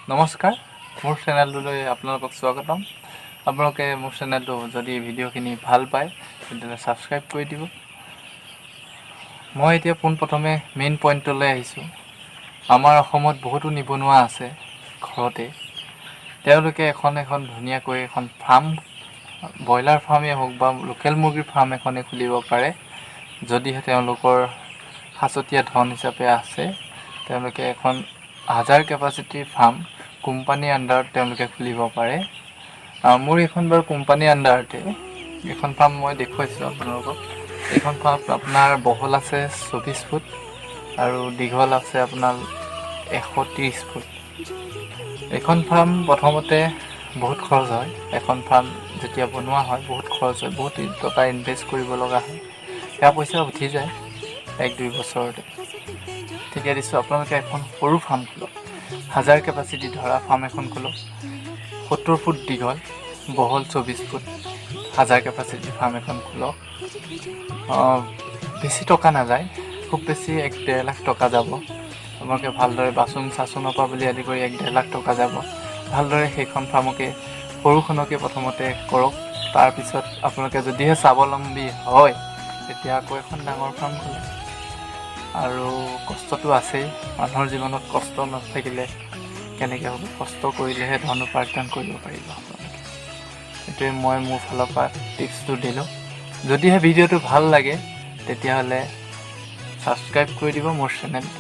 নমস্কাৰ, মোৰ চেনেলটোলৈ আপোনালোকক স্বাগতম। আপোনালোকে মোৰ চেনেলটো যদি ভিডিঅ'খিনি ভাল পায়, তেতিয়াহ'লে ছাবস্ক্ৰাইব কৰি দিব। মই এতিয়া পোনপ্ৰথমে মেইন পইণ্টলৈ আহিছোঁ। আমাৰ অসমত বহুতো নিবনুৱা আছে ঘৰতে। তেওঁলোকে এখন এখন ধুনীয়াকৈ এখন ফাৰ্ম, ব্ৰইলাৰ ফাৰ্মেই হওক বা লোকেল মুৰ্গীৰ ফাৰ্ম এখনেই খুলিব পাৰে। যদিহে তেওঁলোকৰ সাঁচতীয়া ধন হিচাপে আছে, তেওঁলোকে এখন 1000 কেপাচিটিৰ ফাৰ্ম কোম্পানীৰ আণ্ডাৰত তেওঁলোকে খুলিব পাৰে। মোৰ এইখন বাৰু কোম্পানীৰ আণ্ডাৰতে। এইখন ফাৰ্ম মই দেখুৱাইছোঁ আপোনালোকক। এইখন ফাৰ্ম আপোনাৰ বহল আছে 24 ফুট আৰু দীঘল আছে আপোনাৰ 130 ফুট। এইখন ফাৰ্ম প্ৰথমতে বহুত খৰচ হয়। এখন ফাৰ্ম যেতিয়া বনোৱা হয়, বহুত খৰচ হয়, বহুত টকা ইনভেষ্ট কৰিব লগা হয়। সেয়া পইচা উঠি যায় 1-2 বছৰতে। ঠিকে দিছোঁ, আপোনালোকে এখন সৰু ফাৰ্ম খোলক। 1000 কেপাচিটি ধৰা ফাৰ্ম এখন খোলক। 70 ফুট দীঘল, বহল 24 ফুট, 1000 কেপাচিটি ফাৰ্ম এখন খোলক। বেছি টকা নাযায়, খুব বেছি 1-1.5 লাখ টকা যাব। আপোনালোকে ভালদৰে বাচন চাচনৰ পৰা বুলি আদি কৰি 1-1.5 লাখ টকা যাব। ভালদৰে সেইখন ফাৰ্মকে, সৰুখনকে প্ৰথমতে কৰক। তাৰপিছত আপোনালোকে যদিহে স্বাৱলম্বী হয়, তেতিয়া আকৌ এখন ডাঙৰ ফাৰ্ম খোলক। আৰু কষ্টটো আছেই। মানুহৰ জীৱনত কষ্ট নাথাকিলে কেনেকৈ হ'ব? কষ্ট কৰিলেহে ধন উপাৰ্জন কৰিব পাৰিব আপোনালোকে। সেইটোৱে মই মোৰ ফালৰ পৰা টিপছটো দিলোঁ। যদিহে ভিডিঅ'টো ভাল লাগে, তেতিয়াহ'লে ছাবস্ক্ৰাইব কৰি দিব মোৰ চেনেলটো।